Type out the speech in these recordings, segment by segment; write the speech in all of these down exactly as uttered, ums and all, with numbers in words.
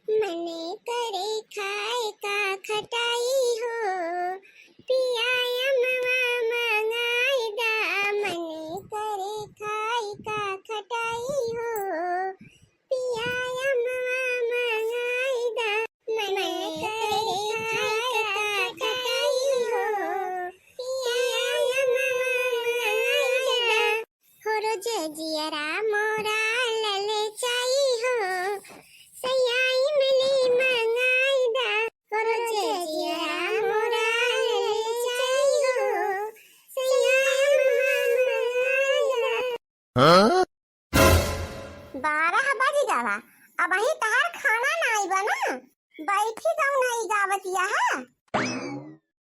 मन करे खाए का खटाई हो, पिया अमवा मंगाई दा। मन करे खाए का खटाई हो, पिया अमवा मंगाई दा। मन करे खाए का खटाई हो, पिया अमवा मंगाई दा। हो रोज जियरा मोरा ललचाई हो, सैया इमली मंगाई दा। हो रोज जियरा मोरा ललचाई हो, सैया इमली मंगाई दा। हाँ? बारह बज गवा, अबहीं तहार खाना नाई बना, बैठी कौन नाई गावतिया है?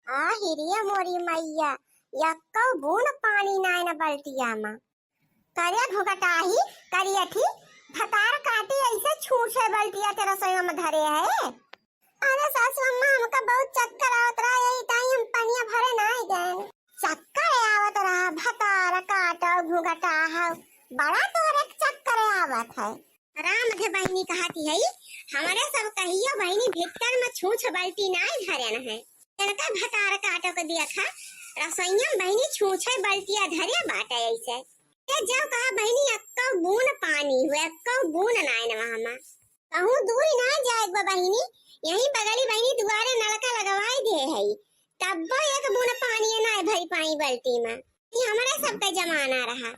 आ हिरिया मोरी मैया, यक्को बून पानी नाय न बल्टिया मा। करे घुघटाही, करियठी, भतार काटी ऐसे छूछे बल्टिया के रसोई में धरे है। अरे सासू अम्मा, हमका बहुत चक्कर आवत रहा, यही टाइम हम पनिया भरे नाय गए। चक्कर आवत रहा, भतार काटो घुघटाहो, बड़ा तोहरे के चक्कर आवत है। राम धे बहिनी कहती है, हमरे सब कहियो बहिनी भीतर में छूछ बल्टी नाय धरन है। इनका भतार काटो के देखा, रसोइया में बहिनी छूछे बल्टिया धरे बाटे ऐसे। ये जब कहा बहिनी, अक्को बून पानी हुए, अक्को बून नाय न वहाँ मा। कहूँ दूरी ना जाए बा बहिनी, यहीं बगली बहिनी दुआरे नलका लगवाई दे है, तब्बो एक बून पानी नाय भरी पाई बल्टी मा। ई हमरे सबके जमाना रहा।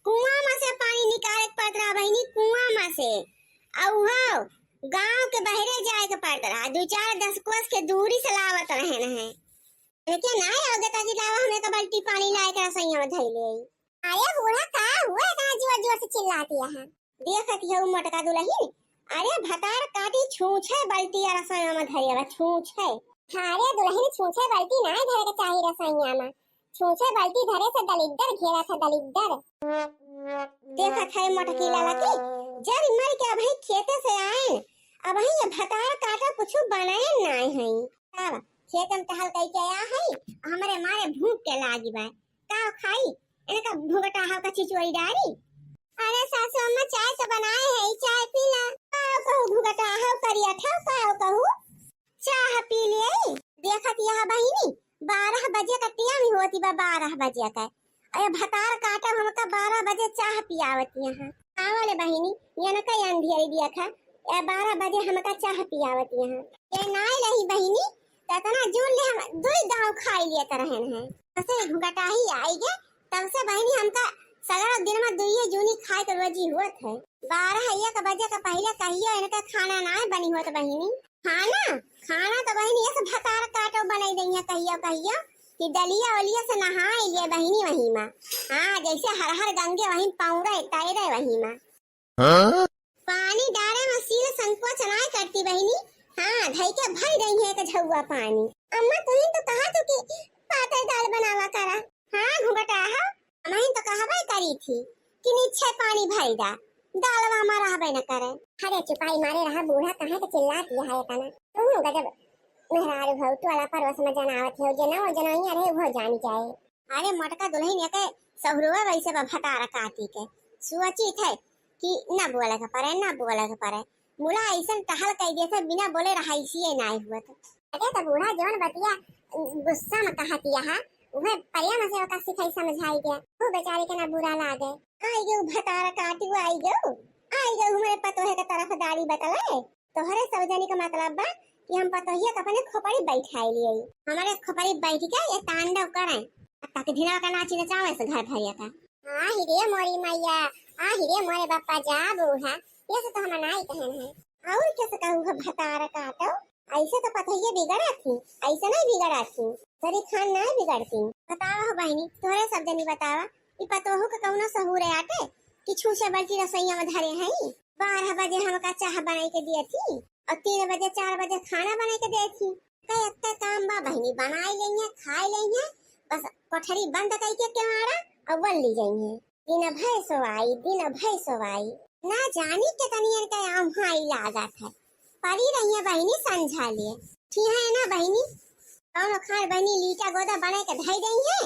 कुआं में से पानी निकाले के पड़त रहा बहिनी, कुआं में से। अउ हो, गांव के बहरे जाए के पड़त रहा, दू चार दस कोस के दूरी से लावत रहन है। लेकिन ना आओगे ताकि लावा हमें का बल्टी पानी लाए के रसोइया में धई ले आई। अरे बूढ़ा का हुआ, इतना जोर जोर से चिल्लाती है? देखत हऊ मोटका दुलहिन, अरे भतार काटी छूछे बल्टी आ रसोइया में धरे बा, छूछे। अरे दुलहिन, छूछे बल्टी नाय धरे के चाही रसोइया में, छूछे बल्टी धरे से दलिद्दर घेरा था, दलिद्दर। देखत है मोटकी लाला की, जब मर के अबही खेते से आए, अबही ये भतार काटा कुछ बनाए नाय है। तब खेत में टहल कई के आया है, हमरे मारे भूख के लागी बा, का खाई? इनका घुघटाहो का चिचोरी डारी। अरे सासू अम्मा, चाय तो बनाए है, चाय पी ला। का कहू घुघटाहो, करियठाहो, का कहू? चाह पी ले। देखत यह बहिनी, बारह बजे का टेम होती बा, बारह बजे का। अरे भतार काटो, हमका बारह बजे चाह पियावत यहाँ। आवले बहिनी, ये न कई अंधियरी देखा, ए बारह बजे हमका चाह पियावत यहाँ। ये नाय रही बहिनी, त इतना जोर ले हम दुई गाँव खाई लेत रहन है। तब से घुघटाही आई गे, तब से बहिनी हमका सगरो दिन में दुइये जूनी खाए के रोजी होत है। बारह एक बजे के पहिले कहियो इनका खाना नाय बनी होत बहिनी। खाना, खाना तो बहिनी ऐसे भतार काटो बनाई दई है कहियो कहियो कि दलिया ओलिया से नहाए लिए बहिनी वही मा। हाँ, जैसे हर हर गंगे वही पौड़े तैरे वही मा। हाँ? पानी डारे में सील संकोच नाय करती बहिनी। हाँ, धई के भर गई है एक झउआ पानी। अम्मा, तुही तो कहा तू कि पातर दाल बनावा करा। हाँ, घुघटाहो, हमही तो कहबे करी थी कि नीचे पानी भर दा, दालवा में रहबे न करे। अरे चुपाई मारे रहा बूढ़ा, काहे के चिल्लात यह है इतना? तू गजब मेहरारू हो, टोला पड़ोस में जनावत हो, जनौ जनौइया रहे वो जानी जाए। अरे मोटका दुलहिन, एके सहुरवे वैसे बा भतार काटी के। सोचित है कि ना बोले के परे, ना बोले के परे। मुला ऐसन टहल कई देत है, बिना बोले रहाइसिए नाय हुअत। अरे तो बूढ़ा जौन बतिया गुस्सा में कहतिया है, उहे प्रेम से ओका सिखाई समझाई दे। वो बेचारी के ना बुरा लागे। आई गयो भतार काटी, आई गयो, आई गयो हमरे पतोहे के तरफदारी बतले। तोहरे सब जनी का मतलब बा कि हम पतोहिया के अपने खोपड़ी बैठाई लिए, हमरे खोपड़ी बैठ के ये तांडव करें, आ तकधिनवा का नाची नचावे से घर भरिया का। हाँ हिरे मोरी मैया, आ हिरे मोरे बापा जा बूढ़ा, ये से तो हम नाई कहन है। और कैसे कहू है भतार काटो, ऐसे तो पतोहिया बिगड़ा थी, ऐसे नहीं बिगड़ा थी, सरी खान नहीं बिगड़ती। बतावा हो बहिनी, तोहरे सब जनी बतावा, ई पतोहू के कौनो सहूर आटे कि छूछे बल्टी रसोइया में धरे हैं? बारह बजे हमका चाह बनाई के दिए थी और तीन बजे, चार बजे खाना बनाई के दे थी। कई अक्के काम बा बहिनी, बनाई लेइहे, खाई लेइहे, बस कोठरी बंद कई के केवाड़ा और वल्ली जाइहे। दिन भय सोवाई, दिन भय सोवाई। ना जानी कितनी इनके आम्हाई लागत है। परी रही है बहिनी संझा लिए। ठीक है ना बहिनी? कौनो खान बहिनी लीटा गोदा बने के धई दई है।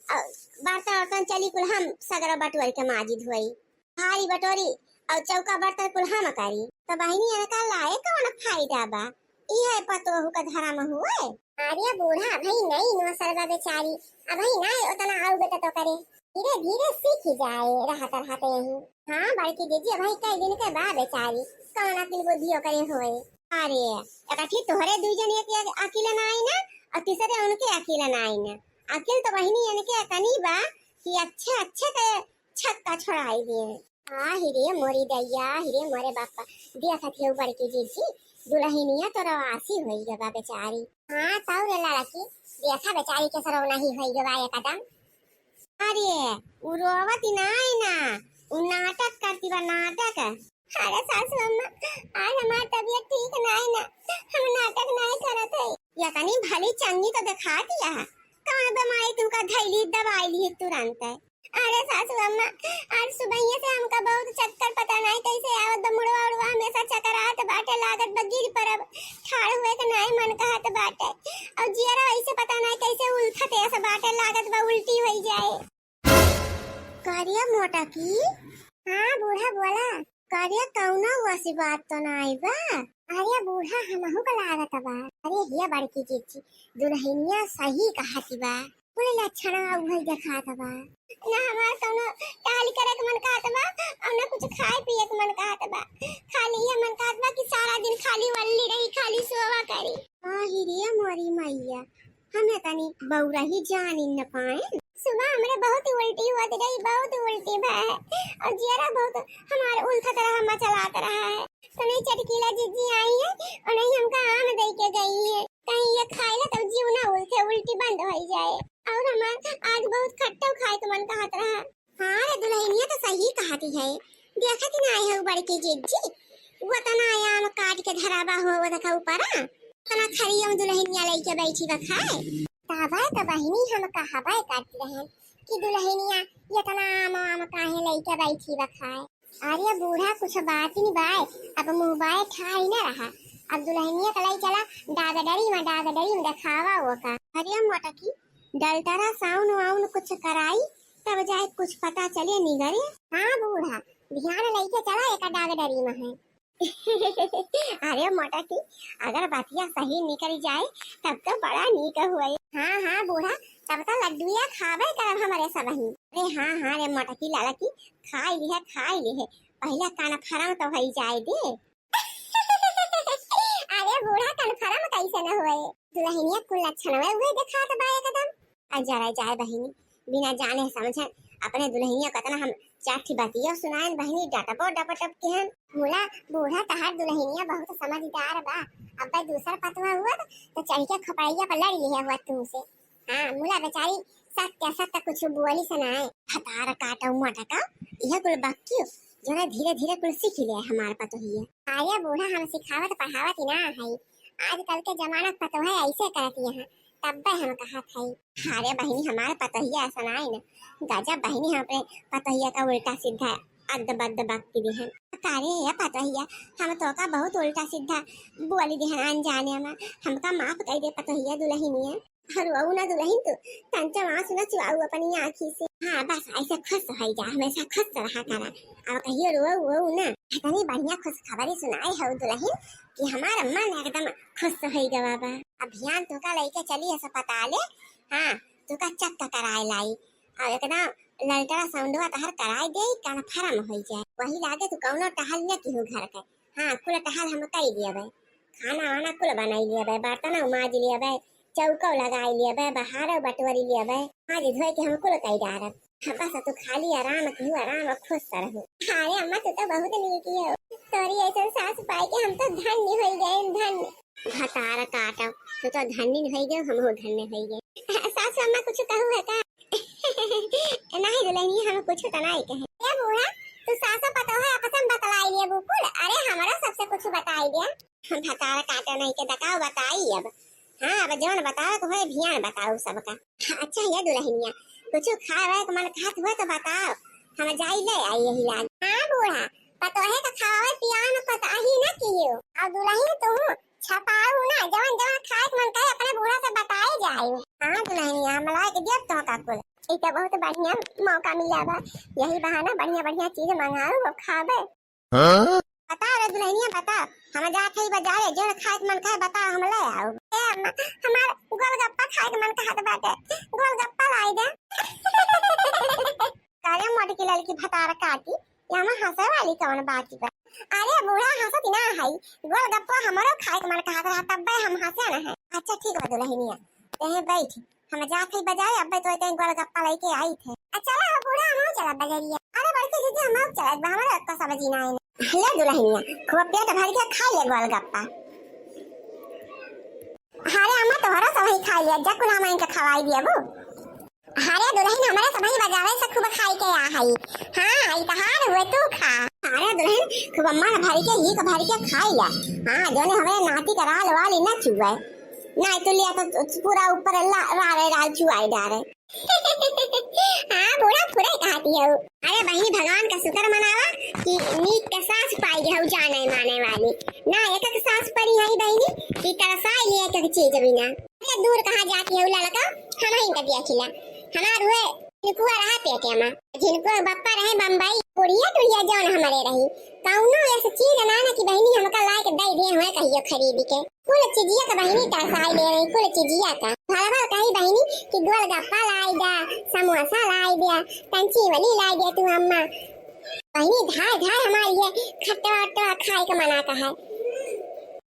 और बर्तन वर्तन चली कुल हम सगरो बटुअर के माजी धोई। थारी बटोरी और चौका बर्तन कुल हम करी। तो बहिनी इनका लाए कौन फायदा? बेटा बा, ई है पतोहू का धर्म हुए। अरे बूढ़ा, अबही नई नौसर बा बेचारी, अबही ना उतना आऊ बेटा तो करे, धीरे धीरे सीख जाए रहत रहत यही। हाँ बड़की जीजी, अबही कई दिन के बा बेचारी, कौन अकिल बुद्धि ओकरे होए। अरे, एक ठी तोहरे दुई जन एक, एक अकिल ना आई ना, और तीसरे उनके अकिल ना आई ना। अकिल तो बहिनी इनके इतनी बा कि अच्छे अच्छे के छक्का छोड़ाई दिए। आ हिरे मोरी दैया, हिरे मोरे बापा, देखत है बड़की जीजी, दुलहिनिया तो रवासी होई गवा बेचारी। हाँ तौ रे लड़की, देखा बेचारी के सरौ नहीं होई गवा एकदम। अरे, उ रोवत ही नाई ना, उ नाटक करती बा, नाटक। अरे सासू अम्मा, आज हमार तबीयत ठीक नाई ना, हम नाटक नाई करत है। ये तनी भली चंगी तो दिखा दिया है, कौन बीमारी तुमका धैली दवाई ली तुरंत है। अरे सासू अम्मा, आज सुबहिया से हमका बहुत चक्कर, पता नाई कैसे आवत बा, मुड़वा उड़वा हमेशा चकरात बाटे, लागत बा गिर परब, ठाड़ हुए के नाई मन कहत बाटे, और जियरा ऐसे पता नाई कैसे उलथत ऐसे बाटे, लागत बा उल्टी होई जाए। करिया मोटा की? हाँ बूढ़ा बोला। करिया कौनो वसी बात तो ना आई बा? अरे बूढ़ा हमहू का लागत बा। अरे हिया बड़की जीजी, दुलहिनिया सही कहत बा। कुल लक्षण उहे देखात बा। ना हमार कौनो टहल करे के मन कहत बा, और ना कुछ खाए पिए के मन कहत बा। खाली ये मन कहत बा कि सारा दिन खाली वल्ली रही, खाली सोवा करी। आही रे मोरी मैया, हमें तनी बौरा ही जानी न पाए। सुबह हमरे बहुत उल्टी होत रही, बहुत उल्टी भय है, और जियरा बहुत हमार उलथत रहा, मचलात रहा है। तो नहीं चटकीला जीजी आई है, और नहीं हमका आम दे के गई है, कहीं ये खाए ला तब जीव ना उलथे, उल्टी बंद हो जाए। और हमार आज बहुत खट्टा खाए के मन कहत रहा। हाँ रे दुलहिनिया तो सही कहती है, देखत ही ना आई है बड़की जीजी, वो तो ना आम काट के धराबा हो वो देखा ऊपरा। तना खरियम दुलहिनिया लइके बैठी बा खाए। तबे तो बहिनी हम कहबे करत रहन कि दुलहिनिया इतना आम आम काहे लइके बैठी बा खाए। अरे बूढ़ा कुछ बात ही बाय, अब मुँह बाय ठाई न रहा। अब दुलहिनिया के लई चला डागडरी में, डागडरी में देखावा वो का। अरे मोटकी, डल्टरा साउन वाउन कुछ कराई, तब जाए कुछ पता चले निगरे। हाँ बूढ़ा, ध्यान लइके चला एक डागडरी में है। अरे मोटकी, अगर बतिया सही निकल जाए तब तो बड़ा नीक हुए। हाँ हाँ बूढ़ा, तब तो लड्डुया खाबे करब हमरे सबही। अरे हाँ हाँ रे मोटकी ललकी, खाई लिहे खाई लिहे, पहले कन्फर्म तो होई जाए दे। अरे बूढ़ा कन्फर्म कैसे न हुए, दुलहिनिया कुल लक्षण हुए उहे देखात बा एकदम। आ जरा जाए बहिनी, बिना जाने समझे अपने दुलहिनिया को इतना हम चार ठी बतिया सुनाएन बहिनी, डटबो डपटप के हन। मुला बूढ़ा तहार दुलहिनिया बहुत समझदार बा, अब दूसर पतवा हुआ तो चढ़ के खपड़ैया पर लड़ लिहे हुआ तुमसे। हाँ मुला बेचारी सत्य सत्य कुछ बोली सुनाए। भतार काटो मोटका, यह कुल बक्की जो ना धीरे धीरे कुल सीख ले हमार पतोहिया। अरे बूढ़ा हम सिखावत पढ़ावत ही ना है, आजकल के जमाना के पतोहे ऐसे करती हैं, तब्बे हम कहत है। अरे बहिनी हमार पतोहिया ऐसा ना है ना, गजब बहिनी हम अपने पतोहिया का उल्टा सीधा अद्द बद्द बक्की दी है। अरे ये पतोहिया, हम तो का बहुत उल्टा सीधा बोली दी है अनजाने में, हमका माफ कर दे पतोहिया दुलहिनिया। अरे वो ना दुलहिन तू, तंचा माँ सुना चुआऊ अपनी आँखी से। हाँ बस ऐसे खुश हो जा, हमेशा खुश रहा करा। अब कहियो रो वो ना, इतनी बढ़िया खुशखबरी सुनाए हो दुलहिन कि हमार मन एकदम खुश हो गवा बा। अब भियान तोका लइके चली अस्पताले। हाँ, तोका चेक कराए लाई, अब एकदम अल्ट्रासाउंडवा तहर कराए दे, कन्फर्म हो जाए। वही लागे तू कौनो टहल न किहू घर के। हाँ, कुल टहल हम कई दियबे, खाना वाना कुल बनाई लियबे, बर्तन माज लियबे, चौको लगाई लियबे, बहारो बटोरी लियबे, माज धोए के हम कुल कई डारब। हाँ, बस तू खाली आराम किहू, आराम और खुश रहू। अरे अम्मा, तू तो बहुत नीक हो, तोरी ऐसन सास पाई के हम तो धन्य हो गए, धन्य। भतार काटो, तू तो धन्य हो गए, हम हो धन्य हो गए। सास अम्मा कुछ कहू है का? नहीं दुलहिनी, हम कुछ तो नहीं कहे। ए बूढ़ा, तू सासो पतोह आपस में बतलाई लिए बुकुल। अरे हमरो सबसे कुछ बताई दे। हम भतार काटो नहीं के दकाओ बताई अब। हाँ, अब जौन बताओ के होए भियान बताओ सबका। अच्छा ये दुलहिनिया, कुछ खाए वाए के मन कहत हुए तो बताओ, हम जाई ले आई यही लाग। हाँ बूढ़ा, पतोहे का खावे पियान पता ही ना कियो। और दुलहिन तू छपाऊ ना, जवन जवन खाए के मन करे अपने बूढ़ा से बताए जाए। हाँ दुलहिनिया, हम लाए के दियब तो का कुल। ई तो बहुत बढ़िया मौका मिला बा, यही बहाना बढ़िया बढ़िया चीज मंगाऊ और खाबे। हाँ? बताओ रे दुल्हनिया, बताओ। हम जात हई बाजारे, जौन खाए के मन कहे बताओ, हम ले आओ। ए अम्मा, हमार गोलगप्पा खाए के मन कहत बाटे, गोलगप्पा लाई दे। करे मोटकी ललकी भतार काटी, एमा हँसे वाली कौन बात बा? अरे बूढ़ा हँसत ना हई, गोलगप्पा हमरो खाए के मन कहत रहा, तब्बे हम हँसे न है। अच्छा ठीक बा दुल्हनिया, तेहे बैठ, हम जात हई बाजारे, अब्बे तो तेहे गोलगप्पा लइके आइत है। आ चला हो बूढ़ा, हमहू चला बजरिया। अरे बड़की जीजी, हमहू चला, हमरो एक्को सब्जी ना है। ले दुल्हनिया, खूब पेट भर के खाई ले गोलगप्पा। अरे अम्मा, तोहरो सबही खाई ले, जा कुल हम इनके खवाई दियबू। अरे दुल्हन, हमरे सबही बाजारे से खूब खाई के आ हई। हाँ, ई तहार हुए, तू खा। अरे दुल्हन, खूब मन भर के, हीक भर के खाई ला। हाँ, जौने हमरे नाती का राल वाली ना चुए, ना तो लिया तो पूरा ऊपर ला-, रारे राल चुआई डारे। हाँ, पूरा पूरा कहती है। अरे बहिनी, भगवान का शुक्र मनावा कि नीक के सास पाई गए हो जाने माने वाली। ना एक एक सास पड़ी है बहिनी कि तरसाई ले एक एक चीज बिना। अरे दूर कहाँ जाती है लड़का, हम ही का दिया खिला। हमार हुए झिनकुआ रहा पेटे मा, झिनकुआ बप्पा रहे बम्बई, बुढ़िया टुढ़िया जौन हमरे रही, कौनो ऐसे चीज ना ना कि बहिनी हमका लाए के दे दे हुए कहियो खरीद के। कुल चिजिया के बहिनी तरसाई ले रही, कुल चिजिया का। भर भर कही बहिनी कि गोलगप्पा लाई द्या, समोसा लाई द्या, तंची वली लाई द्या तू अम्मा। बहिनी धाय धाय हमारी ये खट्टा वट्टा खाए के मना का है।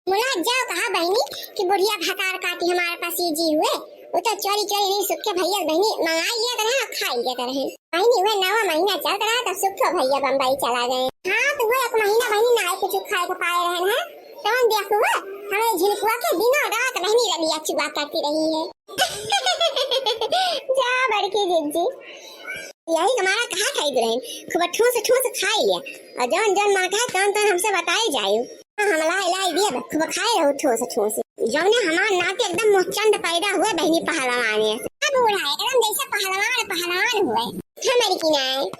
मुला जाओ कहा बहिनी कि बुढ़िया भतार काटी हमारे पास ये जी हुए, वो तो चोरी चोरी नहीं सुख के भैया बहिनी मंगाई लेत रहे और खाई लेत रहे। बहिनी, वह नवा महीना चलत रहा, तब सुखो भैया बम्बई चला गए। हाँ, तो वह एक महीना बहिनी नाई कुछ खाए के पाए रहन है, तवन देखो वह हमारे झिनकुआ के दिनों रात बहिनी रलिया चुआ करती रही है। जा बड़की जिज्जी, यही हमारा कहा खाई दुल्हन, खूब ठूस ठूस खाई लिया, और जौन जौन मन कहा तौन तौन हमसे बताए जाए। हाँ, हम लाई लाई दिए, खूब खाए रहो ठूस ठूस। जौने हमार नाती एकदम मुहचंद पैदा हुए बहिनी पहलवान है। अब बूढ़ा एकदम जैसे पहलवान पहलवान हुए। हमारी की नाई।